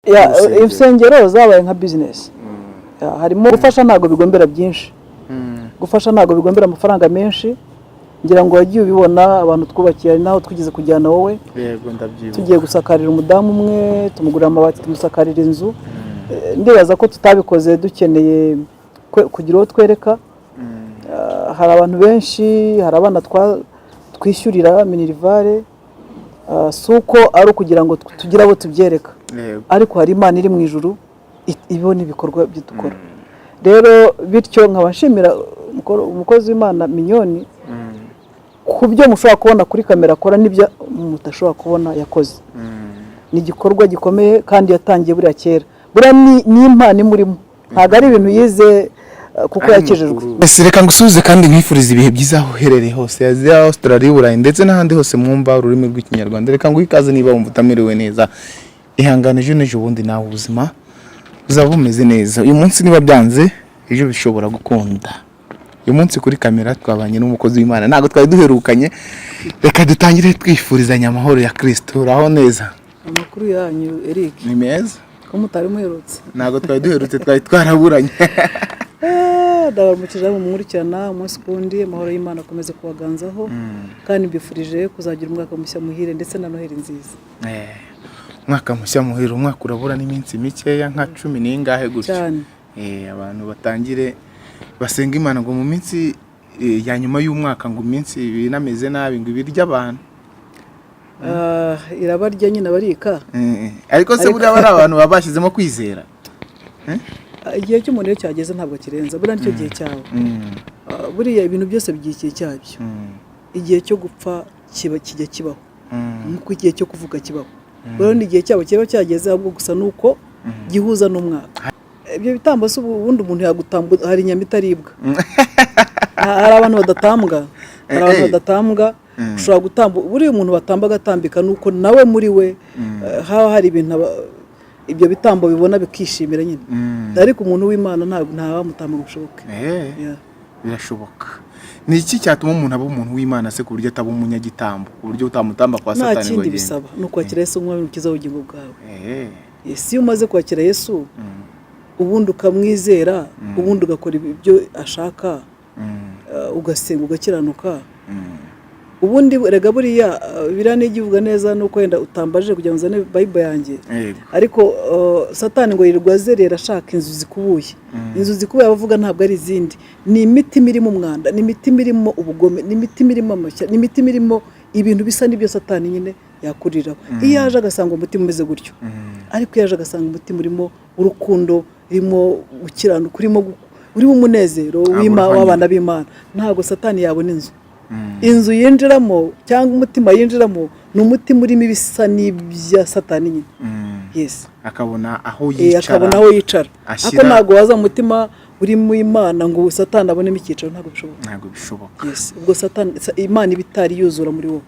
Ya, Urusengero. Insengero zabaye nka bizinesi. Ya, harimo gufasha, ntabwo bigombera byinshi. Gufasha ntabwo bigombera amafaranga menshi. Ngira ngo wagiye ubibona, abantu twubakiye, hari n'aho twigeze kujyana wowe. Yego, ndabyibuka. Tugiye gusakarira umudamu umwe, tumugurira amabati, tumusakarira inzu. Ndibaza ko tutabikoze dukeneye kugira uwo twereka. Hari abantu benshi, hari abana twishyurira minerval. Si uko ari ukugira ngo tugire abo tubyereka, ariko hari Imana iri mu ijuru ibona ibikorwa byo dukora. Rero bityo nkaba nshimira umukozi w'Imana Mignonne ku byo mushobora kubona kuri kamera akora n'ibyo mudashobora kubona yakoze. Ni igikorwa gikomeye kandi yatangiye buriya kera. Buriya ni impano imurimo, ntabwo ari ibintu yize kuko Ari yakijijwe. mukuru. Ese reka ngusuhuze kandi nkwifurize ibihe byiza aho uherereye hose, Aziya, Australia, Burayi ndetse n'ahandi hose mwumva ururimi rw'Ikinyarwanda. Reka nguhe ikaze. Niba wumva utamerewe neza, ihangane, ejo n'ejo bundi nawe ubuzima buzaba bumeze neza. Uyu munsi niba byanze, ejo bishobora gukunda. Uyu munsi kuri kamera twabanye n'umukozi w'Imana, ntabwo twari duherukanye. Reka dutangire twifurizanya amahoro ya Kristo. Uraho neza? Amakuru yanyu, Eric? Ni meza. Ko mutari muherutse? Ntabwo twari duherutse, twari twaraburanye. Ndabaramukije mu nkurikirana umunsi ku wundi. Amahoro y'Imana akomeze kubaganzaho, kandi mbifurije kuzagira umwaka mushya muhire ndetse na Noheli nziza. Umwaka mushya muhire. Umwaka urabura n'iminsi mikeya, nka cumi n'ingahe gutyo. Cyane. Abantu batangire basenga Imana ngo mu minsi ya nyuma y'umwaka, ngo iminsi binameze nabi, ngo ibirya abantu. Irabarya nyine, barika. Ariko se buriya bari abantu baba bashyizemo kwizera? Igihe cy'umuntu iyo cyageze ntabwo kirenza. Buriya nicyo gihe cyawe. Buriya ibintu byose bigira igihe cyabyo. Igihe cyo gupfa kiba kijya kibaho, nk'uko igihe cyo kuvuga kibaho. Rero ni igihe cyabo kiba cyageze, ahubwo gusa ni uko gihuza n'umwaka. Ibyo bitambo se ubundi umuntu yagutamba? Hari inyama itaribwa. Hari abantu badatambwa, hari abantu badatambwa. Ushobora gutamba, buriya umuntu batamba agatambika ni uko nawe muri we haba hari ibintu ibyo bitambo bibona bikishimira nyine. Ariko umuntu w'Imana ntabwo ntawamutamba ngo bishoboke. Yeah. Birashoboka. Ni iki cyatuma umuntu aba umuntu w'Imana se, ku buryo ataba umunyagitambo, ku buryo utamutamba kwa Nta Satani ngo kindi agende? bisaba, ni ukwakira Yesu nk'umwami n'Umukiza w'ubugingo bwawe. Yes, iyo umaze kwakira Yesu, ubundi ukamwizera, ubundi ugakora ibyo ashaka, ugasenga, ugakiranuka. Ubundi rega buriya biriya nijya ivuga neza, nuko wenda utambajije kugira ngo uzane Bible yanjye. Ariko Satani ngo yirirwa azerera ashaka inzu zikubuye. Inzu zikubuye abavuga ntabwo ari izindi, ni imitima irimo umwanda, ni imitima irimo ubugome, ni imitima irimo amashyari, ni imitima irimo ibintu bisa n'ibyo Satani nyine yakuriraho. Iyo yaje agasanga umutima umeze gutyo. Ariko iyo yaje agasanga umutima urimo urukundo, urimo gukiranuka, urimo umunezero uruhanya. w'abana b'Imana, ntabwo Satani yabona inzu. Inzu yinjiramo cyangwa umutima yinjiramo ni umutima urimo ibisa n'ibya Satani nyine. Yes. Akabona aho yicara. Akabona aho yicara. Ariko ntabwo waza mu mutima urimo Imana ngo Satani abonemo icyicaro, ntabwo bishoboka. Ntabwo bishoboka. Yes. Ubwo Satani Imana iba itari yuzura muri wowe.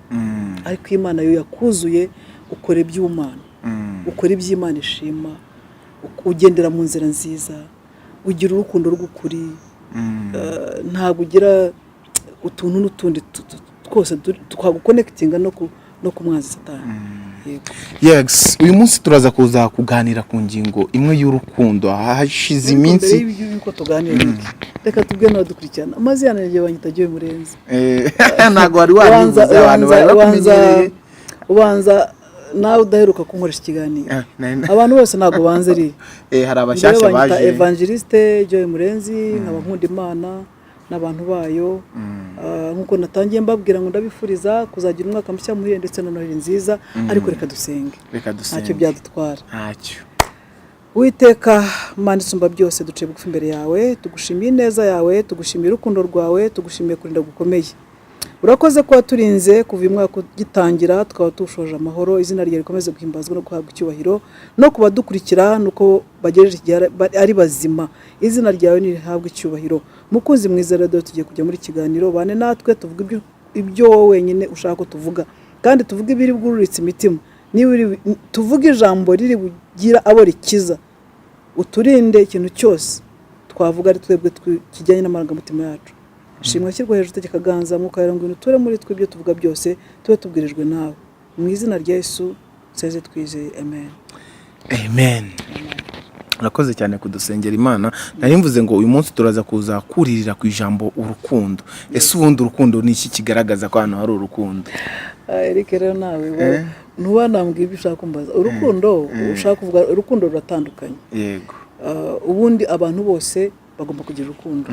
Ariko iyo Imana yo yakuzuye, ukora iby'Imana, ukora iby'Imana ishima, ugendera mu nzira nziza, ugira urukundo rw'ukuri. Ntabwo ugira utuntu n'utundi twose twaguconnectinga no ku mwanzi Satani. Yego. Yes, uyu munsi turaza kuza kuganira ku ngingo imwe y'urukundo. Hashize Ariko iminsi mbere y'uko tuganira, Eric, reka tubwire n'abadukurikirana amazina yanjye. Banyita Joy Murenzi. Ntabwo wari wabivuze, abantu bari bakumenyereye. Ubanza nawe udaheruka kunkoresha ikiganiro. Abantu bose ntabwo banze iri. Hari abashyashya Njyewe banyita baje. Evangeliste Joy Murenzi, nkaba nkunda Imana n'abantu bayo. Nk'uko natangiye mbabwira ngo ndabifuriza kuzagira umwaka mushya muhire ndetse na Noheli nziza. Ariko reka dusenge. Reka dusenge. Ntacyo byadutwara. Ntacyo. Uwiteka Mana isumba byose, duciye bugufi imbere yawe, tugushimiye ineza yawe, tugushimiye urukundo rwawe, tugushimiye kurinda gukomeye. Urakoze ko waturinze kuva uyu mwaka ugitangira, tukaba tuwushoje amahoro. Izina ryawe rikomeze guhimbazwa no guhabwa icyubahiro, no kubadukurikira nuko bagejeje igihe ari bazima. Izina ryawe nirihabwe icyubahiro. Mukunzi mwiza rero, tugiye kujya muri kiganiro, bane natwe, tuvuge ibyo wowe wenyine ushaka ko tuvuga, kandi tuvuge ibiri bwururitse imitima. Niba tuvuge ijambo riri bugira abo rikiza. Uturinde ikintu cyose twavuga ari twebwe kijyanye n'amarangamutima yacu. Shimwa, shyirwa hejuru, tegeka, ganza. Mwuka wera, ngwino uture muri twe, ibyo tuvuga byose tube tubwirijwe nawe. Mu izina rya Yesu nseze twizeye, amen. Amen. Urakoze cyane kudusengera Imana. Nari mvuze ngo uyu munsi turaza kuza kuririra ku ijambo urukundo. Ese ubundi urukundo ni iki kigaragaza ko hano hari urukundo? Ah, Eric, rero nawe ntuba nambwira ibyo ushaka kumbaza. Urukundo ushaka kuvuga, urukundo ruratandukanye. Ubundi abantu bose bagomba kugira urukundo.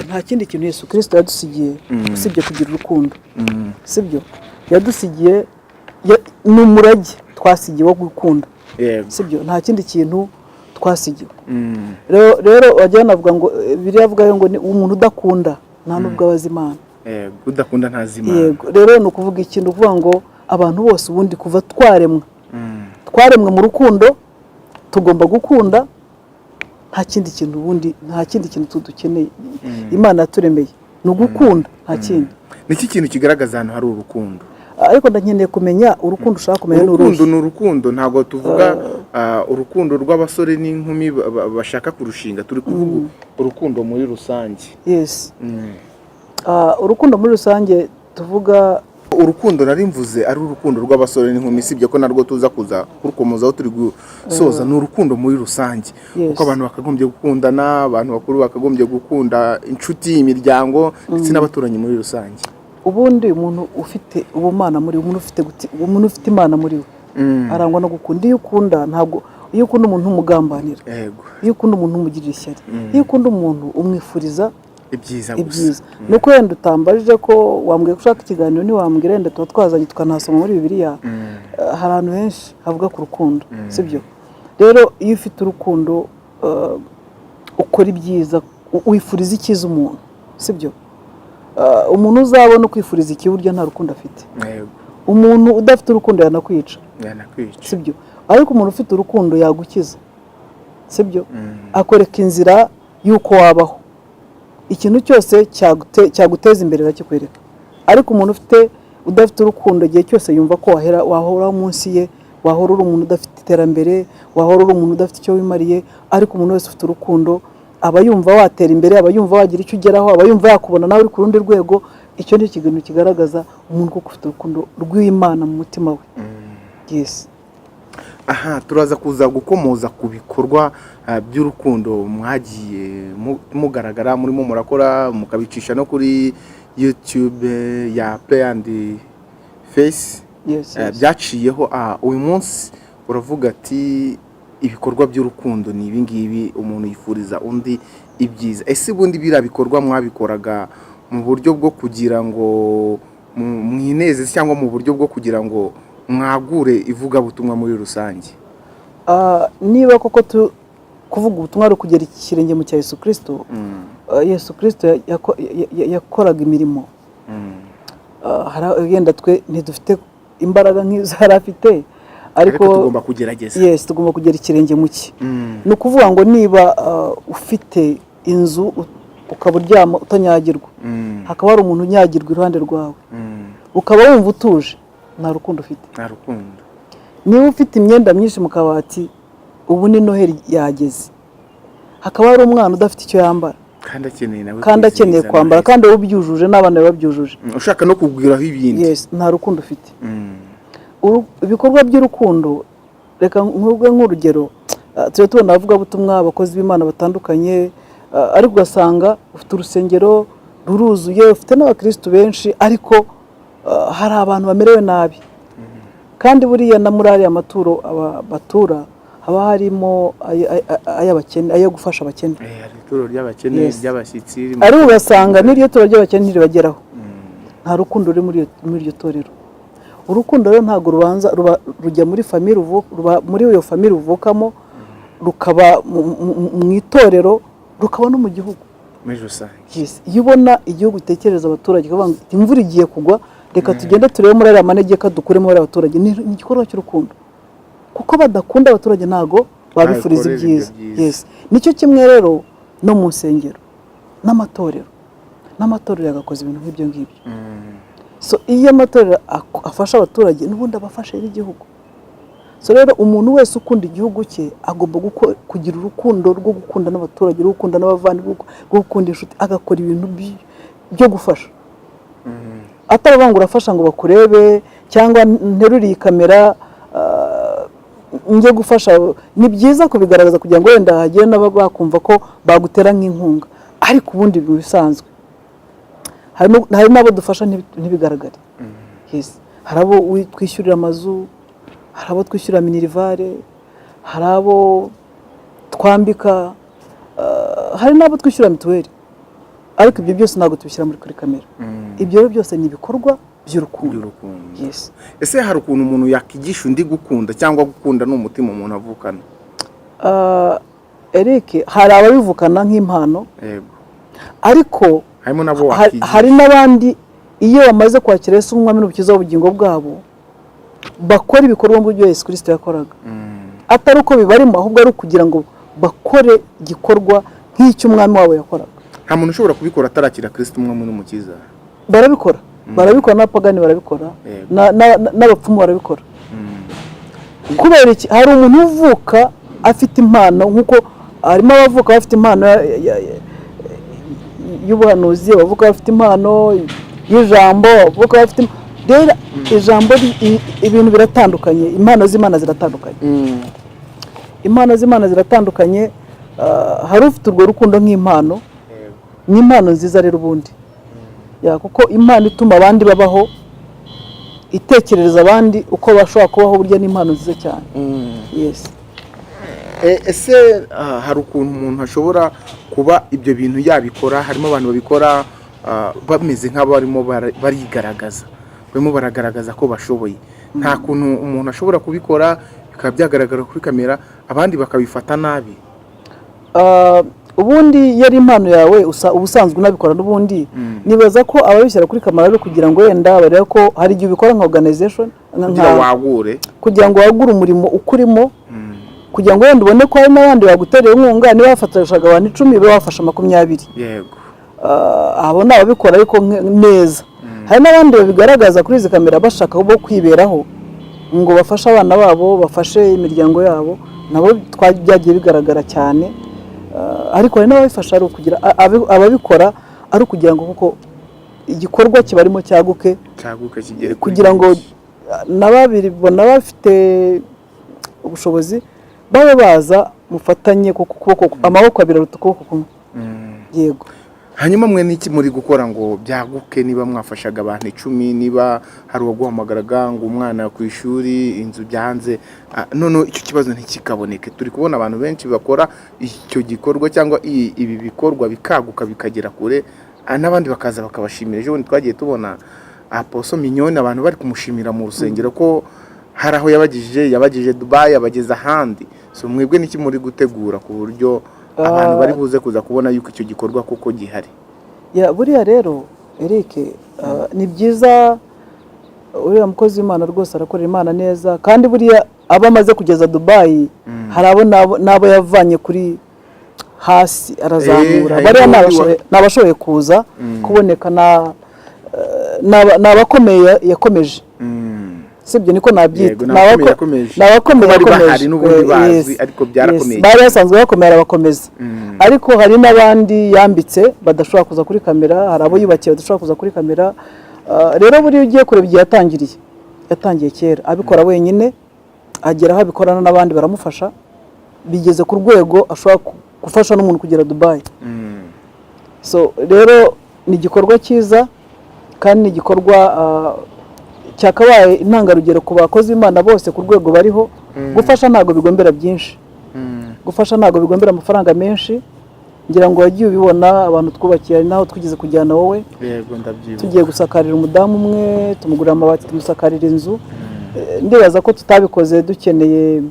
Nta kindi kintu Yesu Kirisito yadusigiye usibye kugira urukundo. Sibyo? Yadusigiye ni umurage twasigiwe wo gukunda. Sibyo? Nta kindi kintu twasigiwe. Rero bajya banavuga ngo biriya avuga ngo ni umuntu udakunda nta nubwo aba azi Imana. Yego, udakunda ntazi Imana. Yego. Rero ni ukuvuga ikintu ukuvuga ngo abantu bose ubundi kuva twaremwa, twaremwe mu rukundo, tugomba gukunda. Nta kindi kintu ubundi, nta kindi kintu dukeneye. Imana yaturemeye ni ugukunda, nta kindi. Ni iki kintu kigaragaza ahantu hari urukundo? Ariko ndakeneye kumenya urukundo ushaka kumenya ni Urukundo uruhe? ni urukundo, ntabwo tuvuga urukundo rw'abasore n'inkumi bashaka kurushinga. Turi kuvuga urukundo muri rusange. Yes. Urukundo muri rusange tuvuga. Urukundo nari mvuze ari urukundo rw'abasore n'inkumi, sibyo ko narwo tuza kuza kurukomozaho turi gusoza. Ni urukundo muri rusange, kuko abantu bakagombye gukundana, abantu bakuru bakagombye gukunda inshuti, imiryango ndetse n'abaturanyi muri rusange. Ubundi umuntu ufite ubumana muri we, umuntu ufite Imana muri we arangwa no gukunda. Iyo ukunda, ntabwo, iyo ukunda umuntu ntumugambanira. Iyo ukunda umuntu umugirira ishyari. Iyo ukunda umuntu umwifuriza ibyiza gusa. Ibyiza. Ni uko wenda utambajije ko wambwiye ko ushaka ikiganiro, ntiwambwira, wenda tuba twazanye tukanahasoma muri Bibiliya. Hari ahantu henshi havuga ku rukundo, sibyo? Rero iyo ufite urukundo, ukora ibyiza, wifuriza icyiza umuntu, sibyo? Umuntu uzabona ukwifuriza ikibi, burya nta rukundo afite. Umuntu udafite urukundo yanakwica. Yanakwica. Sibyo? Ariko umuntu ufite urukundo yagukiza, sibyo? Akwereka inzira y'uko wabaho. Ikintu cyose cyaguteza imbere arakikwereka. Ariko umuntu udafite urukundo, igihe cyose yumva ko wahora munsi ye, wahora uri umuntu udafite iterambere, wahora uri umuntu udafite icyo wimariye. Ariko umuntu wese ufite urukundo aba yumva watera imbere, aba yumva wagira icyo ugeraho, aba yumva yakubona nawe uri ku rundi rwego. Icyo ni ikintu kigaragaza umuntu koko ufite urukundo rw'Imana mu mutima we. Yes. Aha turaza kuza gukomoza ku bikorwa by'urukundo mwagiye mugaragara murimo murakora, mukabicisha no kuri YouTube ya Play and Face. Byaciyeho. Uyu munsi uravuga ati ibikorwa by'urukundo ni ibi ngibi, umuntu yifuriza undi ibyiza. Ese ubundi biriya bikorwa mwabikoraga mu buryo bwo kugira ngo mwinezeze cyangwa mu buryo bwo kugira ngo mwagure ivugabutumwa muri rusange? Niba koko kuvuga ubutumwa ari ukugera ikirenge mu cya Yesu Kirisito, Yesu Kirisito yakoraga imirimo. Wenda twe ntidufite imbaraga nk'izo yari afite, ariko ariko tugomba kugerageza. Yes, tugomba kugera ikirenge mu cye. Ni ukuvuga ngo niba ufite inzu, ukaba uryama utanyagirwa, hakaba hari umuntu unyagirwa iruhande rwawe, ukaba wumva utuje, nta rukundo ufite. Nta rukundo. Niba ufite imyenda myinshi mu kabati, ubu ni Noheli yageze, hakaba hari umwana udafite icyo yambara, kandi akeneye nawe kandi akeneye kwizihiza kwambara, Noheli. Kandi wowe ubyujuje n'abana bawe babyujuje, Ushaka no kugwiraho ibindi. Yes, nta rukundo ufite. Ibikorwa by'urukundo, reka nkubwe nk'urugero, tujya tubona abavugabutumwa, abakozi b'Imana batandukanye, ariko ugasanga ufite urusengero ruruzuye, ufite n'abakirisitu benshi, ariko hari abantu bamerewe nabi. Kandi buriya na muri ariya maturo batura haba harimo ay'abakene, ayo gufasha abakene. Hari ituro ry'abakene, ry'abashyitsi. Ariko ugasanga n'iryo turo ry'abakene ntiribageraho. Nta rukundo ruri muri iryo torero. Urukundo rero ntabwo rubanza rujya muri famille, ruba muri iyo famille uvukamo, rukaba mu itorero, rukaba no mu gihugu muri rusange. Yes. Iyo ubona igihugu gitekereza abaturage, ukavuga ngo imvura igiye kugwa, reka tugende turebe muri ariya manegeka dukuremo bariya baturage, ni igikorwa cy'urukundo, kuko badakunda abaturage ntago babifuriza Babikorera ibyo ibyiza. byiza. Yes. Nicyo kimwe rero no mu nsengero n'amatorero, n'amatorero yagakoze ibintu nk'ibyo ngibyo. So iyo amatorero afasha abaturage, n'ubundi aba afasha n'igihugu. So rero umuntu wese ukunda igihugu cye agomba kugira urukundo rwo gukunda n'abaturage, rwo gukunda n'abavandimwe, rwo gukunda inshuti, agakora ibintu byo gufasha, ataravuga ngo urafasha ngo bakurebe cyangwa nterure iyi kamera. njye gufasha. Ni byiza kubigaragaza kugira ngo wenda hagire n'abo bakumva ko bagutera nk'inkunga, ariko ubundi mu bisanzwe hari n'abo dufasha ntibigaragare. Yes. Hari abo twishyurira amazu, hari abo twishyurira minerval, hari abo twambika, hari n'abo twishyura mituweli, ariko ibyo byose ntabwo tubishyira kuri kamera. Ibyo rero byose ni ibikorwa by'urukundo. By'urukundo. Yes. Ese hari ukuntu umuntu yakwigisha undi gukunda, cyangwa gukunda ni umutima umuntu avukana? Eric, hari ababivukana nk'impano, ariko Harimo nabo wakwigisha. Hari n'abandi iyo bamaze kwakira Yesu nk'umwami n'umukiza w'ubugingo bwabo, bakora ibikorwa mu buryo Yesu Kirisito yakoraga, atari uko bibarimo, ahubwo ari ukugira ngo bakore igikorwa nk'icyo umwami wabo yakoraga. Nta muntu ushobora kubikora atarakira Kirisito umwami n'umukiza. Barabikora, barabikora, n'abapagani barabikora, n'abapfumu barabikora. Kubera iki? Hari umuntu uvuka afite impano, nk'uko harimo abavuka bafite impano y'ubuhanuzi, abavuka bafite impano y'ijambo, abavuka bafite rero ijambo ibintu biratandukanye. Impano z'Imana ziratandukanye, impano z'Imana ziratandukanye. Hari ufite urwo rukundo nk'impano, ni impano nziza rero ubundi. Ya, kuko impano ituma abandi babaho, itekerereza abandi uko bashobora kubaho, burya ni impano nziza cyane. Yes. Ese hari ukuntu umuntu ashobora kuba ibyo bintu yabikora? Harimo abantu babikora bameze nk'abarimo barigaragaza, barimo baragaragaza ko bashoboye. Nta kuntu umuntu ashobora kubikora bikaba byagaragara kuri kamera, abandi bakabifata nabi? Ubundi iyo ari impano yawe, uba usanzwe unabikora n'ubundi. Nibaza ko ababishyira kuri kamera ari ukugira ngo wenda barebe ko hari igihe ubikora nka organization, kugira wagure. Kugira ngo wagure umurimo ukurimo, kugira ngo wenda ubone ko hari n'abandi bagutereye inkunga. Niba wafatashaga abantu 10, ube wafasha 20. Abo ni ababikora ariko neza. Hari n'abandi babigaragaza kuri izi kamera bashaka bo kwiberaho, ngo bafashe abana babo, bafashe imiryango yabo, nabo byagiye bigaragara cyane. Ariko hari n'ababifasha ari ukugira ababikora ari ukugira ngo kuko igikorwa kibarimo cyaguke, cyaguke kigere kuri kugira ngo benshi. N'ababibona bafite ubushobozi babe baza mufatanye, kuko ukuboko, amaboko abiri aruta ukuboko kumwe. Yego. Hanyuma mwe n'iki muri gukora ngo byaguke? Niba mwafashaga abantu 10, niba hari uwaguhamagaraga ngo umwana ku ishuri, inzu byanze, none icyo kibazo ntikikaboneke. Turi kubona abantu benshi bakora icyo gikorwa cyangwa ibi bikorwa bikaguka bikagera kure, n'abandi bakaza bakabashimira. Ejo bundi twagiye tubona Apostle Mignone, abantu bari kumushimira mu rusengero ko hari aho yabagije Dubai, abageza ahandi. So mwebwe n'iki muri gutegura ku buryo abantu bari buze kuza kubona yuko icyo gikorwa koko gihari? Ya, buriya rero Eric, ni byiza, uriya mukozi w'Imana rwose arakorera Imana neza, kandi buriya abo amaze kugeza Dubai, hari abo n'abo yavanye kuri hasi arazamura. Hari Bariya ni n'undi ni abashoboye kuza kuboneka, ni abakomeye yakomeje, sibyo? Niko nabyita. Yego, ni abakomeye yakomeje. Ni abakomeye Bari yakomeje. bahari n'ubundi bazwi, ariko byarakomeye. Bari basanzwe bakomeye, arabakomeza. Ariko hari n'abandi yambitse badashobora kuza kuri kamera, hari abo yubakiye badashobora kuza kuri kamera. Rero buriya ugiye kureba igihe yatangiriye, yatangiye kera abikora wenyine, agera aho abikorana n'abandi baramufasha, bigeze ku rwego ashobora gufasha n'umuntu kugera Dubai. So rero ni igikorwa cyiza kandi ni igikorwa cyakabaye intangarugero ku bakozi b'Imana bose ku rwego bariho. Gufasha ntabwo bigombera byinshi, gufasha ntabwo bigombera amafaranga menshi. Ngira ngo wagiye ubibona, abantu twubakiye, hari n'aho twigeze kujyana wowe. Yego, ndabyibuka. Tugiye gusakarira umudamu umwe, tumugurira amabati, tumusakarira inzu. Ndibaza ko tutabikoze dukeneye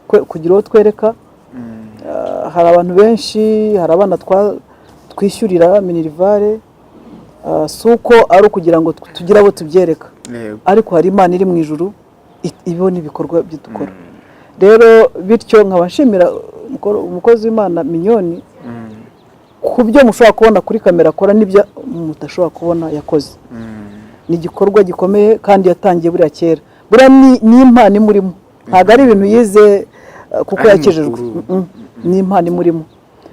kugira uwo twereka. Hari abantu benshi, hari abana twishyurira minerval. Si uko ari ukugira ngo tugire abo tubyereka, ariko hari Imana iri mu ijuru ibona ibikorwa byo dukora. Rero bityo nkaba nshimira umukozi w'Imana Mignone ku byo mushobora kubona kuri kamera akora n'ibyo mudashobora kubona yakoze. Ni igikorwa gikomeye kandi yatangiye buriya kera. Buriya ni impano imurimo, ntabwo ari ibintu yize kuko Ari yakijijwe. mukuru. Ni impano imurimo.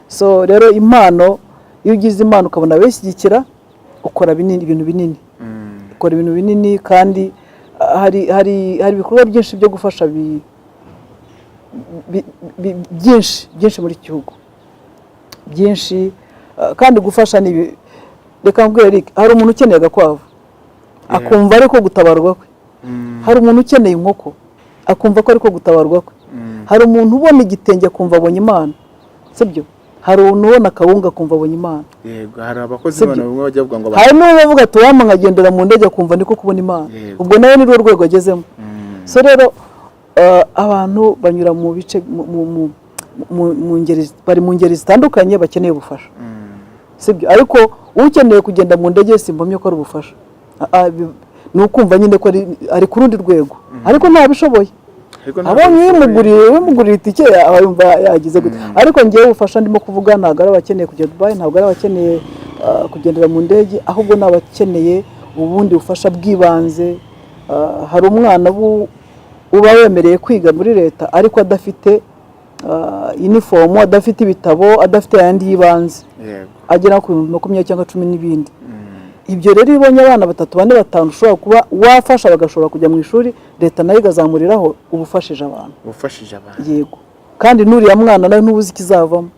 So rero impano, iyo ugize impano ukabona abayishyigikira, ukora binini, ibintu binini, ukora ibintu binini. Kandi hari ibikorwa byinshi byo gufasha. byinshi byinshi muri iki gihugu, byinshi. Kandi gufasha ni reka nkubwire Eric, hari umuntu ukeneye agakwavu akumva ariko gutabarwa kwe, hari umuntu ukeneye inkoko akumva ko ariko gutabarwa kwe, hari umuntu ubona igitenge akumva abonye Imana, sibyo? Hari umuntu ubona akawunga akumva abonye Imana. Yego, hari abakozi Sibyo. b'Imana bamwe bajya bavuga ngo Hari n'uwo bavuga ati: "Uwampa nkagendera mu ndege", akumva niko kubona Imana. Ubwo nawe ni rwo rwego agezemo. So rero abantu banyura mu bice mu ngeri, bari mu ngeri zitandukanye, bakeneye ubufasha, sibyo? Ariko ukeneye kugenda mu ndege simbomye ko ari ubufasha. Ni ukumva nyine ko ari ku rundi rwego, ariko ntabishoboye. Ariko ntabwo Abonye bishoboye. Wimuguriye itike aba yumva yagize gute. Ariko ngewe ubufasha ndimo kuvuga ntabwo ari abakeneye kujya Dubayi, ntabwo ari abakeneye kugendera mu ndege, ahubwo ni abakeneye ubundi bufasha bw'ibanze. Hari umwana uba wemereye kwiga muri leta ariko adafite inifomu, adafite ibitabo, adafite ayandi y'ibanze agera ku 20,000 cyangwa 10 n'ibindi. Ibyo rero, iyo ubonye abana batatu, bane, batanu ushobora kuba wafasha bagashobora kujya mu ishuri, leta nayo igazamuriraho, uba ufashije abantu. Ufashije abantu. Yego, kandi n'uriya mwana nawe ntubuze ikizavamo.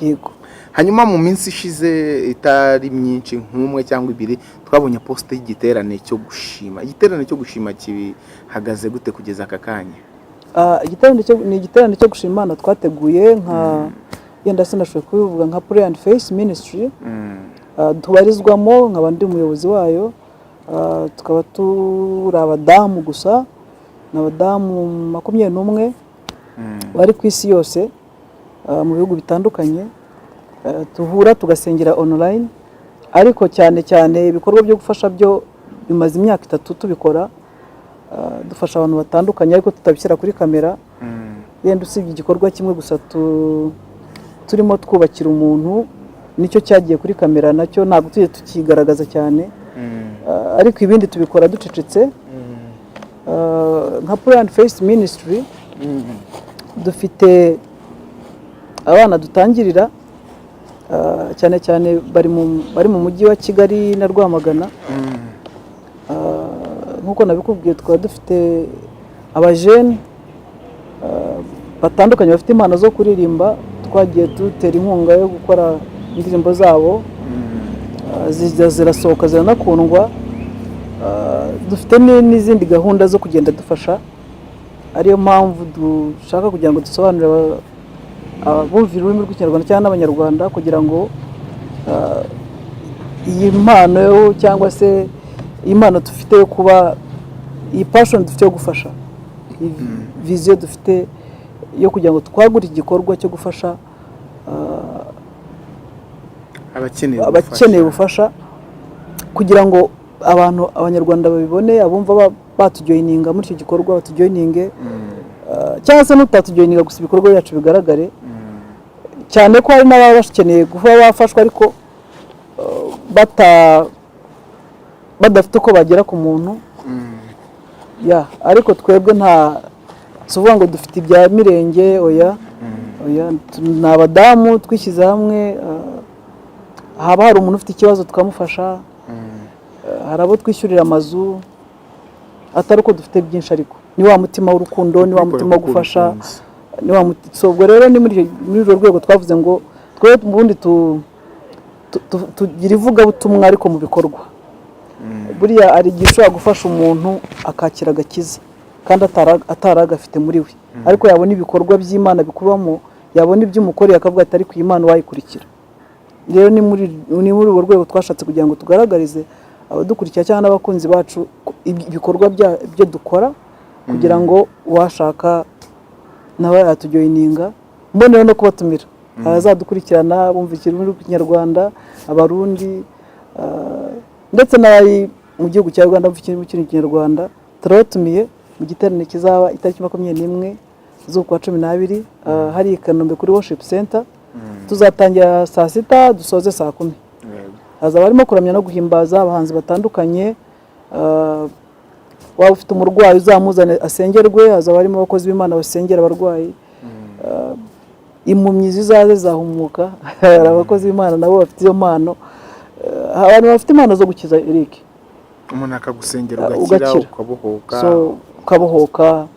Yego. Hanyuma mu minsi ishize itari myinshi, nk'umwe cyangwa ibiri, twabonye post y'igiterane cyo gushima. Igiterane cyo gushima kihagaze gute kugeza aka kanya? Ni igiterane cyo gushima Imana twateguye nka, yenda sinashoboye kubivuga, nka Prayer and Faith Ministry tubarizwamo, nkaba ndi umuyobozi wayo. Tukaba turi abadamu gusa, ni abadamu 21 bari ku isi yose, mu bihugu bitandukanye. Tuhura tugasengera online, ariko cyane cyane ibikorwa byo gufasha byo bimaze imyaka 3 tubikora. Dufasha abantu batandukanye ariko tutabishyira kuri kamera. Yenda usibye igikorwa kimwe gusa turimo twubakira umuntu, nicyo cyagiye kuri kamera, nacyo ntabwo tujye tukigaragaza cyane. Ariko ibindi tubikora ducecetse. Nka Prayer and Faith Ministry dufite abana dutangirira, cyane cyane bari mu mujyi wa Kigali na Rwamagana. Nk'uko nabikubwiye, tukaba dufite abajene batandukanye bafite impano zo kuririmba, twagiye dutera inkunga yo gukora indirimbo zabo. Zijya zirasohoka, ziranakundwa. Dufite n'izindi gahunda zo kugenda dufasha, ariyo mpamvu dushaka kugira ngo dusobanurire abumvira ururimi rw'Ikinyarwanda cyangwa n'Abanyarwanda, kugira ngo iyi mpano cyangwa se iyi mpano dufite yo kuba, iyi passion dufite yo gufasha, iyi vision dufite yo kugira ngo twagure igikorwa cyo gufasha abakeneye abakeneye ubufasha, kugira ngo abantu, Abanyarwanda babibone, abumva batujoininga muri icyo gikorwa batujoininge, cyangwa se n'utatujoininga, gusa ibikorwa byacu bigaragare cyane, ko hari n'ababa bakeneye kuba bafashwa ariko badafite uko bagera ku muntu ya. Ariko twebwe nta, si ukuvuga ngo dufite ibya mirenge, oya oya, ni abadamu twishyize hamwe. Haba hari umuntu ufite ikibazo tukamufasha. Hari abo twishyurira amazu, atari uko dufite byinshi, ariko ni wa mutima w'urukundo, ni wa mutima wo gufasha, ni wa so ubwo rero ni muri urwo rwego twavuze ngo twe ubundi tugira ivugabutumwa ariko mu bikorwa. Buriya hari igihe ushobora gufasha umuntu akakira agakiza kandi atari agafite muri we, ariko yabona ibikorwa by'Imana bikubamo, yabona ibyo umukoreye, akavuga ati: "Ariko iyi Mana wayikurikira." Rero ni muri urwo rwego twashatse kugira ngo tugaragarize abadukurikira cyangwa n'abakunzi bacu ko ibikorwa byo dukora, kugira ngo uwashaka nawe yatujoininga. Mbonera no kubatumira, abazadukurikirana bumva ikirimi rw'Ikinyarwanda, Abarundi, ndetse n'abari mu gihugu cya Uganda bumva ikirimi cy'Ikinyarwanda, turabatumiye mu giterane kizaba itariki 21 z'ukwa 12, hari i Kanombe kuri Worship Center. Tuzatangira saa 6, dusoze saa 10. Hazaba harimo kuramya no guhimbaza, abahanzi batandukanye. Waba ufite umurwayi uzamuzane asengerwe, hazaba harimo abakozi b'Imana basengera abarwayi. Impumyi zizaze zahumuka, hari abakozi b'Imana nabo bafite iyo mpano. Abantu bafite impano zo gukiza, Eric. Umuntu akagusengera ugakira. Ugakira. Ukabohoka. So ukabohoka,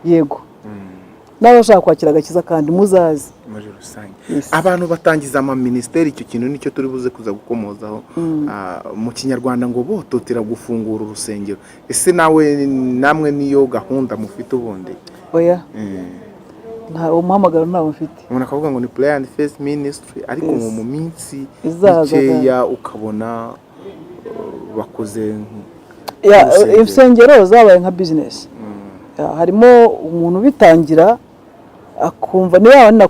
yego. N'abashaka kwakira agakiza kandi muzaze. Muri rusange, Yes. abantu batangiza amaministeri, icyo kintu nicyo turi buze kuza gukomozaho. Mu Kinyarwanda ngo bototera gufungura urusengero. Ese nawe, namwe niyo gahunda mufite ubundi? Oya, nta uwo muhamagaro ntawo mfite. Umuntu akavuga ngo ni Prayer and Faith Ministry, ariko Yes. ngo mu minsi Izaza. mikeya ukabona bakoze Ya, urusengero. Insengero zabaye nka business. Ya, harimo umuntu ubitangira akumva niba waba.